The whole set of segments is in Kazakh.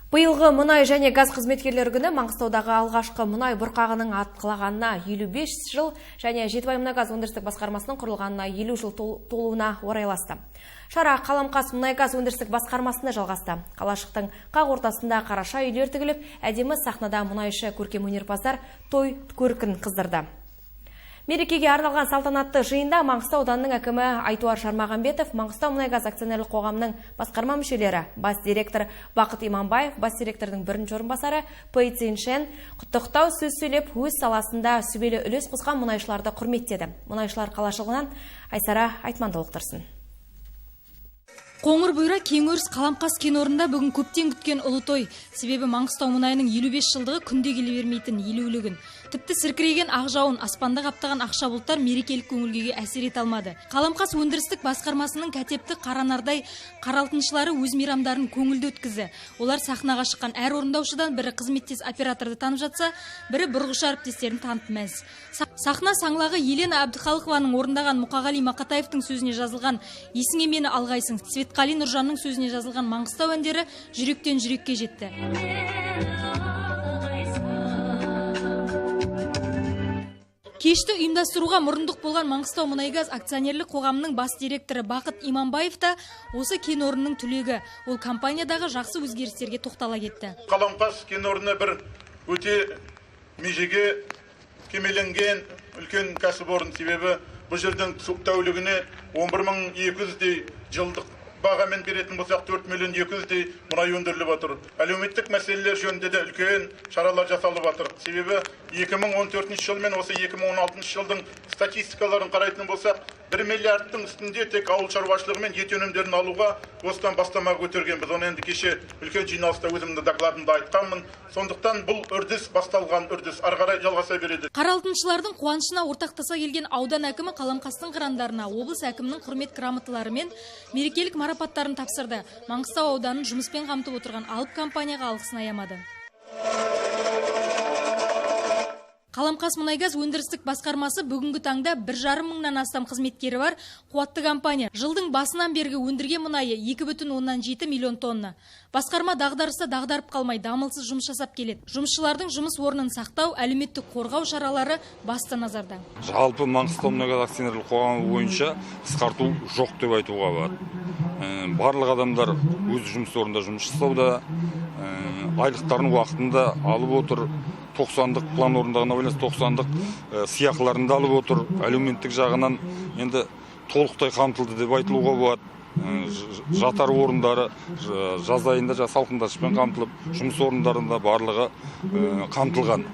Биылғы мұнай және газ қызметкерлері күні Маңғыстаудағы алғашқы мұнай бұрқағының атқылағанына 55 жыл және Жетібай мұнайгаз өндірістік басқармасының құрылғанына 50 жыл толуына орайласты. Шара Қаламқас мұнайгаз өндірістік басқармасында жалғасты. Қалашықтың қақ ортасында қараша үйлер тігіліп, әдемі сахнада мұнайшы көркем өнерпаздар той көркін қыздырды. Мерекеге арналған салтанатты жиында Маңғыстау ауданының әкімі Айтуар Жармағамбетов, Маңғыстау мұнайгаз акционерлік қоғамының басқарма мүшелері, бас директор Бақыт Иманбаев, бас директордың бірінші орынбасары Пэй Циншен құттықтау сөз сөйлеп, өз саласында сүбелі үлес қосқан мұнайшыларды құрметтеді. Мұнайшылар қалашығынан Айсара Айтман толықтырсын. Қоңыр бұйра кең өріс Қаламқас кен орнында бүгін көптен күткен ұлы той. Себебі Маңғыстау мұнайының 55 жылдығы күнде келе бермейтін елеулі күн. Тіпті сіркіреген ақ жауын, аспанда қаптаған ақша бұлттар мерекелік көңіл күйге әсер ете алмады. Қаламқас өндірістік басқармасының кәтепті қаранардай қаралтыншылары өз мейрамдарын көңілді өткізді. Олар сахнаға шыққан әр орындаушыдан бірі қызметтес операторды танып жатса, бірі бұрғышы әріптестерін танып мәз. Сахна саңлағы Елена Әбдіхалықованың орындаған Мұқағали Мақатаевтың сөзіне жазылған «Есіңе мені алғайсың», Светқали Нұржанның сөзіне жазылған Маңғыстау әндері жүректен жүрекке жетті. Кешті ұйымдастыруға мұрындық болған Маңғыстау мұнайгаз акционерлік қоғамының бас директоры Бақыт Иманбаев та осы кен орнының түлегі. Ол компаниядағы жақсы өзгерістерге тоқтала кетті. Қаламқас кен орны бір өте межеге кемеленген үлкен кәсіпорын. Себебі бұл жерден тәулігіне 11 200-дей жылдық бағамен беретін болсақ 4 200 000-дей мұнай өндіріліп отыр. Әлеуметтік мәселелер жөнінде де үлкен шаралар жасалып жатыр. Себебі 2014 жыл мен осы 2016 жылдың статистикаларын қарайтын болсақ, 1 миллиардтың үстінде тек ауыл шаруашылығы мен ет өнімдерін алуға осыдан бастама көтерген. Біз оны енді кеше үлкен жиналыста өзімнің докладымда айтқанмын. Сондықтан бұл үрдіс басталған үрдіс ары қарай жалғаса береді. Қаралтыншылардың қуанышына ортақтаса келген аудан әкімі Қаламқастың қырандарына облыс әкімінің құрмет грамоталары мен мерекелік марапаттарын тапсырды. Маңғыстау ауданын жұмыспен қамтып отырған алып компанияға алғысын аямады. Қаламқас мұнайгаз өндірістік басқармасы бүгінгі таңда 1,5 мыңнан астам қызметкері бар қуатты компания. Жылдың басынан бергі өндірген мұнайы 2,7 миллион тонна. Басқарма дағдарыста дағдарып қалмай дамылсыз жұмыс жасап келеді. Жұмысшылардың жұмыс орнын сақтау, әлеуметтік қорғау шаралары басты назарда. Жалпы Маңғыстау мұнайгаз акционерлік қоғамы бойынша қысқарту жоқ деп айтуға болады. Барлық адамдар өз жұмыс орнында жұмыс жасауда, айлықтарын уақытында алып отыр. 90-дық план орындағына байланысты 90-дық сыйақыларын да алып отыр. Әлеуметтік жағынан енді толықтай қамтылды деп айтылуға болады. Жатар орындары жаз айында салқындатқышпен қамтылып, жұмыс орындарында барлығы қамтылған.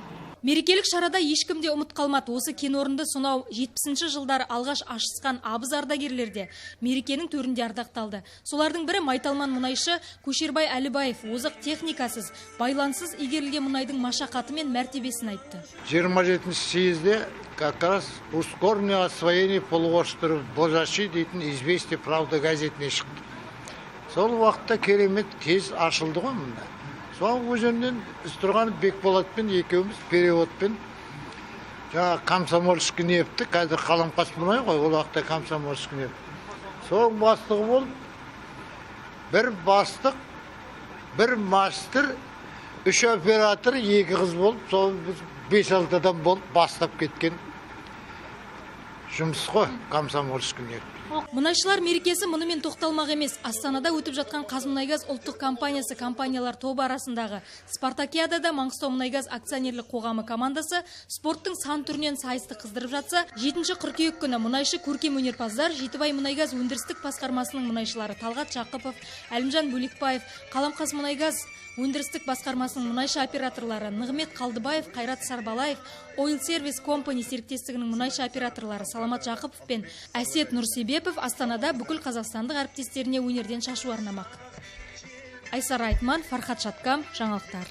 Мерекелік шарада ешкім де ұмыт қалмады. Осы кен орнында сонау 70-ші жылдары алғаш ашысқан абыз ардагерлер де мерекенің төрінде ардақталды. Солардың бірі майталман мұнайшы Көшербай Әлібаев озық техникасыз, байланыссыз игерілген мұнайдың машақаты мен мәртебесін айтты. 27-ші съезде как раз ускоренное освоение полуострова Бозаши дейтін «Известия», «Правда» газетіне шықты. Сол уақытта керемет тез ашылды ғой мында. Сол өзеннен біз тұрған Бекболатпен екеуміз переводпен жаңа Комсомольский нефті, қазір Қаламқас мұнай ғой, ол уақытта Комсомольский нефть. Соның бастығы болып, бір бастық, бір мастер, 3 оператор, 2 қыз болып, сол біз 5-6 адам болып бастап кеткен жұмыс қой Комсомольский нефть. Мұнайшылар мерекесі мұнымен тоқталмақ емес. Астанада өтіп жатқан Қазмұнайгаз ұлттық компаниясы компаниялар тобы арасындағы Спартакиадада Маңғыстау мұнайгаз акционерлік қоғамы командасы спорттың сан түрінен сайысты қыздырып жатса, 7 қыркүйек күні мұнайшы көркем өнерпаздар Жетібай мұнайгаз өндірістік басқармасының мұнайшылары Талғат Жақыпов, Әлімжан Бөлекбаев, Қаламқас мұнайгаз өндірістік басқармасының мұнайшы операторлары Нығмет Қалдыбаев, Қайрат Сарбалаев, Oil Service Company серіктестігінің мұнайшы операторлары Саламат Жақыпов пен Әсет Нұрсебепов Астанада бүкіл қазақстандық әріптестеріне өнерден шашу арнамақ. Айсара Айтман, Фархат Шаткам, жаңалықтар.